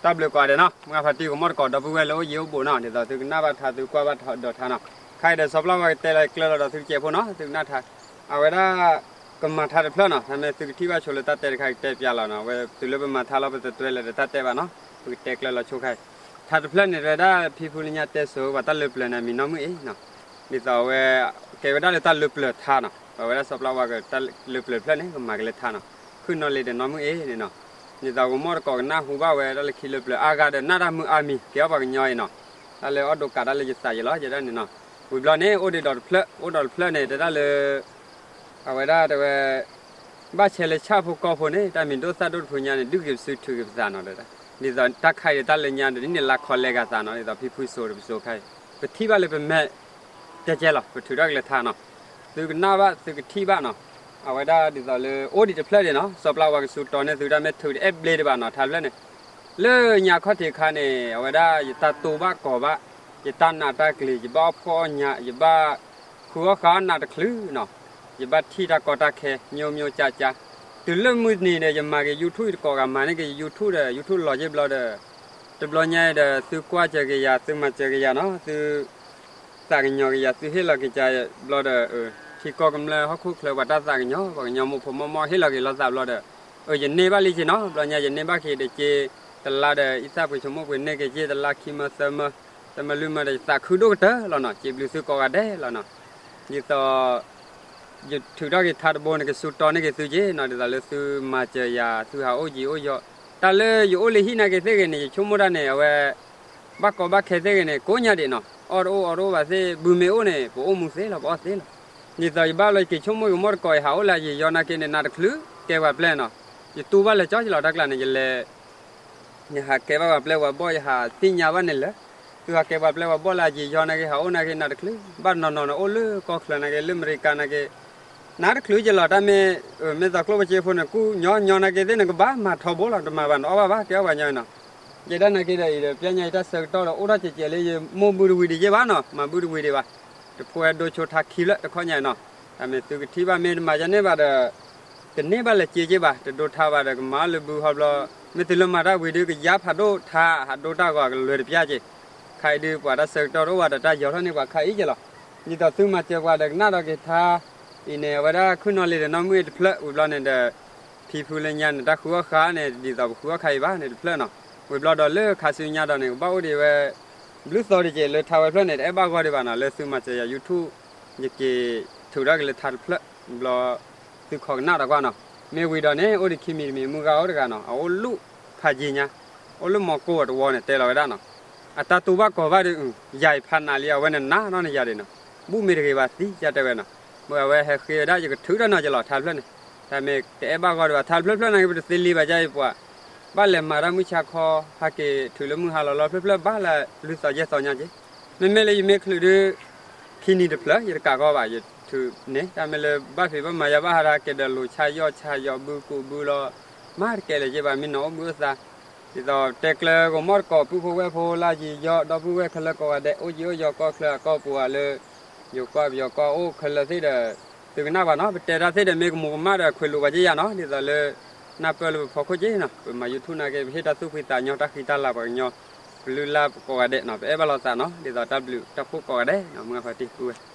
တၢ်ဘျုးကိးဂၤဒဲးနီၤ, မုၢ်ဂၢ်ဖါတံၢ်ကမီၣ်တကိး ဒီပုၢ်ဝဲၢ်လၢအိၣ်ယံၤအိၣ်ဘူးနီၤ, ဒ်သိးသုကနၣ်ဘၣ်ထါ သုကွၢ်ဘၣ်ဒီးထါနီၤ, ခဲအံၤဒီးစီၤပျၢ်ဝါကတဲလၢကျၢၢ်လီၤဒီးသုကစဲးဖိနီၤ, သုကနၣ်ထါ, အဝဲဒၣ် ကမၤထါတဖျၢၣ်နီၤ, တၢ်မ့ၢ်သုကထံၣ်ဘၣ်ဆိလၢတၢ်တဲတခါကတဲပျးလီၤနီၤ, အဝဲတုၤလၢပမၤထါလီၤ ပတတွဲလၢၤဒီးတၢ်တဲဘၣ်နီၤ, ပကတဲကျၢၢ်လီၤဆိခါအံၤ, ထါတဖျၢၣ်န့ၣ် တဲဝဲဒၣ်ဖံဖုလၢညါတဲစိၤပှၤတၢ်လၢပျၢၤန့ၣ်မံၤနီၢ်မုၣ်အ့နီၤ, ဒ်သိးအဝဲ ကဲဝဲဒၣ်လၢတၢ်လၢပျၢၤထါနီၤ, ပဝဲဒၣ်စီၤပျၢ်ဝါကတၢ်လၢပျၢၤတဖျၢၣ်န့ၣ် ကမၤက့ၤလၢထါနီၤ, ခုၣ်နီၢ်လ့ဒီးနီၢ်မုၣ်အ့န့ၣ်နီၤ, ဒ်သိးကမီၣ်တကိးကနၣ်ဟူဘၣ်ဝဲဒၣ်လၢခံလၢပျၢၤအါဂၤဒီးနၢ်တၢ်မုာ်အါမံၤ ကဲအီၣ်ပှၤကညီအံၤနီၤ, တၢ်လၢအီၣ်ဒိးကးတၢ်လၢယသးယံၤလီၤ ယဲဒၣ်န့ၣ်နီၤ, ဝံၤဘျီန့ၣ် အိၣ်ဒံးဒီးတဖျၢၣ် အိၣ်ဒီးတဖျၢၣ်န့ၣ် တဲဒၣ်လၢ အဝဲဒၣ်တဲဝဲ ဘၣ်ဆဲးလၢဆၣ်ဖိကီၢ်ဖိန့ၣ် တၢ်မံၤဒိၣ်သၣ်ဒိၣ်တဖုညါန့ၣ် ဒုးက့ၤပစုထုးက့ၤပသးနီၤ, ဒ်သိးတၢ်ခါအံၤဒီးတၢ်လၢညါဒီး ဒ်န့ၣ်လါခီလဲၤဂၤသးနီၤ, ဒ်သိးဖံဖုစိၤတပစိၤခါအံၤ ပထံၣ်ဘၣ်လၢပမဲာ် ကဲကဲလီၤ ပထုးထီၣ်က့ၤလၢထါနီၤ, သုကနၣ်ဘၣ်သုကထံၣ်ဘၣ်နီၤ, အဝဲဒၣ်ဒ်သိးလၢ အိၣ်ဒံးတဖျၢၣ်ဒံးနီၤ, စီၤပျၢ်ဝါကစူးတီန့ၢ်သုတၢ်မ့ၢ်ထုးတအဲၣ်ဘျ့ဒံးဘၣ်နီၤ ထါတဖျၢၣ်န့ၣ်, လၢညါခီၣ်ထံးအခါန့ၣ် အဝဲဒၣ်ယတၢ်တိၢ်ဘၣ်ကီၤဘၣ်, ယတၢ်နးတၢ်ကျံၤ ယဘၣ်အီၣ်ဖှီၣ်အီၣ်ညၣ် ယဘၣ် ဃုအီၣ်ဃုအီၣ်နးတချုးနီၤ, ယဘၣ်ထံၣ်တၢ်ကီတၢ်ခဲ မျိုးမျိုးကျကျ, တုၤလၢမုၢ်တနံၤဒီး ယမၤက့ၤ YouTube တကိးဂၤ မၤန့ၢ်က့ၤ YouTube ဒီး YouTube လီၤက့ၤဘျီဒီး တဘျီညါအံၤဒီး သုကွၢ်စၢၤက့ၤယၤ သုမၤစၢၤက့ၤယၤနီၤ, သု သးကညီၤက့ၤယၤ သုဟ့ၣ်လီၤက့ၤကဘျီဒီး ထံကီၢ်ကမျၢၢ်ဟီၣ်ခိၣ်ချၢပှၤတၢ်သးကညီၤ ပှၤကညီမိၢ်ဖိမီၢ်မီၢ်ဟ့ၣ်လီၤက့ၤလိာ်သးဘျီဒီး အၢ ယန့ၢ်ဘၣ်လံက့နီၤ, ဘျီညါယန့ၢ်ဘၣ်က့ၤဒီးက့ တလါဒီး အံသၣ်ပှ့ၤဆိကမိၣ်ပှ့ၤန့ၢ်က့ၤက့ တလါခံမၢသၢမၢ, တမၢလွံၢ်မၢဒီး ယသးခုဒိၣ်ကတၢၢ်လီၤနီၤ, စံးဘျုးသုကိးဂၤဒဲးလီၤနီၤ, ဒ်သိး ယထုးထီၣ်က့ၤထါတဘိန့ၣ် ကစူးတီန့ၢ်က့ၤသုက့နီၤ, ဒ်သိးလၢသုမၤစၢၤယၤ သုဟးအိၣ်ယံၤအိၣ်ယီၤ, တၢ်လၢယအိၣ်လၢဟံၣ်နာ်က့ၤသ့ၣ်ဂ့ၤန့ၣ် ယဆိကမိၣ်တၢ်န့ၣ် အဝဲ ဘၣ်ကီဘၣ်ခဲသ့ၣ်ဂ့ၤန့ၣ် ကိးညါဒံးနီၤ, အီၣ်တအိၣ်အီတအိၣ်ဘၣ်သ့ၣ် ဘုမ့ၢ်အိၣ်န့ၣ် ပအိၣ်မူသ့လီၤ ပအီၣ်သ့လီၤ, ဒ်သိးယဘၣ်လီၤက့ၤဆိကမိၣ်ကမီၣ်တကိး ယဟးအိၣ်လၢယံၤယီၤနာ်က့န့ၣ် နးတချုး ကဲပှၤပျဲၢ်နီၤ, ယတူၢ်ဘၣ်လၢကၠီကလီၤတၢ်ကျါန့ၣ် ယလဲၤ ယဟးကဲဘၣ်ပှၤပျဲၢ်ပှၤဘီၣ် ယဟးသ့ၣ်ညါဘၣ်န့ၣ်လၢ သုဟးကဲပှၤပျဲၢ်ပှၤဘီၣ်လၢအယံၤယီၤနာ်က့ ဟးအိၣ်နာ်က့နးတချုး, ဘၣ်နီၢ်နီၢ်န့ၣ် အိၣ်လၢကီၢ်ချၢနာ်က့ လၢအမဲရကၤနာ်က့ နးတချုးကလီၤ တၢ်မ့ၢ် မ့ၢ်သးကျိၣ်ပစ့ဖိန့ၣ် ကူၣ်ညီညီနာ်က့သ့ၣ်န့ၣ် ကဘၣ်မၤထီဘိလီၤ တမၤဘၣ်န့ၣ် အီၣ်ဘၣ်ဘၣ် ကဲအီၣ်ပှၤညီနီၤ, ယဲဒၣ်နာ်က့ဒီးအံၤဒီး ပျဲညါအံၤတၢ်ဆၢကတီၢ်ဒီး အိၣ်ထီၣ်ကဲးကဲးလၢယမိၢ်ဘုတဝံၤဒံးက့ဘၣ်နီၤ, မၤဘုတဝံၤဒံးဘၣ်, တဖိအဲၣ်ဒိးဆိထါခံဖျၢၣ်တခီညါနီၤ, တၢ်မ့ၢ်သုကထံၣ်ဘၣ်မ့ၢ်တမၤယၤန့ၢ်ဘၣ်ဒီး တန့ၢ်ဘၣ်လၢက့က့ဘၣ်, တဒိထါဘၣ်ဒီး ကမၤလၢဘုဟီဘျီ, မ့ၢ်သုလၢမၤတၢ်ဝံၤဒီး ကယါဖးဒိၣ်ထါ ဟးဒိတၢ်ဂီၤကလွဲၤတပျၢ်က့, ခါအံၤဒုးပှၤတၢ်ဆၢကတီၢ်တအိၣ်ဘၣ်ဒီး တၢ်ယီၤထီၣ်န့ၢ်ပှၤခါအံၤက့လီၤ, ဒ်သိးသုမၤစၢၤပှၤဒီးကနၣ်ဒီးက့ၤထါ အံၤန့ၣ် အဝဲဒၣ်ခုၣ်နီၢ်လ့ဒီးနီၢ်မုၣ်အံၤတဖျၢၣ်, ဝံၤဘျီန့ၣ်ဒီး ဖံဖုလၢညါန့ၣ် တၢ်ဃုအီၣ်ဃါန့ၣ် ဒ်သိးပဃုအီၣ်ခါအံၤဘၣ်န့ၣ်တဖျၢၣ်နီၤ, ဝံၤဘျီဒီးလၢခါဆူညါဒီးန့ၣ် ကဘၣ်အိၣ်ဒံးဝဲ ဘျုးသီတက့ၢ်လၢထါဝဲဖျၢၣ်န့ၣ် တအဲၣ်ဘၣ်ဂီၢ်ဒံးဘၣ်နီၤ, လၢသုမၤစၢၤယၤ YouTube ယက့ၤထုးထီၣ်က့ၤလၢထါတဖျၢၣ်, ဘျီ သုခိးကနၣ်ဒီးကွၢ်နီၤ, မ့ၢ်ဝံၤဒီးန့ၣ် အိၣ်ဒံးခံမံၤတမံၤ မုၢ်ဂၤအိၣ်တဂၤနီၤ, အအိၣ်လူၢ်ဖးယံၤညါ, အိၣ်လၢမီၤကိၢ်အတဝီန့ၣ် တဲလီၤဝဲဒၣ်နီၤ, အတၢ်တူၢ်ဘၣ်ကီၤဘၣ်ဒီး ယၤအံၤဖးနးလံ အဝဲန့ၣ်နးနီၢ်န့ၢ်ယၤဒံးနီၤ, ဘူၣ်မ့ၢ်တဂ့ၤဘၣ်သံယတဲဝဲနီၤ, မ့ၢ်အဝဲဟဲဃ့ဝဲဒၣ် ယကထုးထီၣ်နီၤက့ၤလီၤထါတဖျၢၣ်န့ၣ်, တၢ်မ့ၢ်တအဲၣ်ဘၣ်ဂီၢ်ဒံးဘၣ် ထါတဖျၢၣ်ဖျၢၣ်နာ်က့ ပတသ့လံဘၣ် ယၤအံၤပှၤ ဘၣ်လဲၤမၤတၢ်မုၢ်ဆါခီ ဟးက့ၤထုးလၢမုၢ်ဟါလီၤလီၤဖျၢၣ်ဖျၢၣ် ဘၣ်လၢလွံၢ်သီယဲၢ်သီညါက့, မ့မ့ၢ်လၢယမ့ၢ်ချုးဒုး ခံနံၤတဖျၢၣ် ယတကးကီဘၣ် ယထုးန့ၣ် တၢ်မ့ၢ်လၢဘၣ်ဖံးဘၣ်မၤယၤဘၣ်ဟးဒီးကဲဒီးလိၤဆါယီၣ်ဆါယီၣ်ဘုကူးဘုလီၤ, မၤတကဲလၢၤက့ဘၣ် မ့ၢ်နီၤအိၣ်ဘုအိၣ်သါ, ဒ်သိးတဲကျၢၤကမီၣ်တကိး ပုၢ်ဖိဝဲၢ်ဖိလၢယံၤယီၣ် ဒီပုၢ်ဝဲၢ်ခဲလၢာ်ကိးဂၤဒဲး အိၣ်ယံၤအိၣ်ယီၤကီၢ်ချၢအကီၢ်ပူၤဧါလၢ ယိၤကီၢ်ပယီၤကီၢ်အိၣ်ခဲလၢာ်သ့ၣ်ဒီး သုကနၣ်ဘၣ်နီၤ ပတဲတၢ်သ့ၣ်ဒီး မ့ၢ်ကမူၤကမၣ်ဒီးခွဲးလိာ်ပှၤက့ယၤနီၤ ဒ်သိးလၢ နၢ်ပၢၢ်လၢပဖီခိၣ်က့နီၤ ပမၤ YouTube နာ်က့ ပဟ့ၣ်တၢ်သူၣ်ဖှံသးညီ တၢ်ဃံတၢ်လၤပှၤကညီ ပလုၢ်လၢ်ကိးဂၤဒဲးနီၤ ပအဲၣ်ဘၣ်လိာ်သးနီၤ ဒ်သိးတၢ်ဘျုးတၢ်ဖှိၣ်ကိးဂၤဒဲး မုၢ်ဂၤဖါတံၢ်ပုၢ်ဝဲၢ်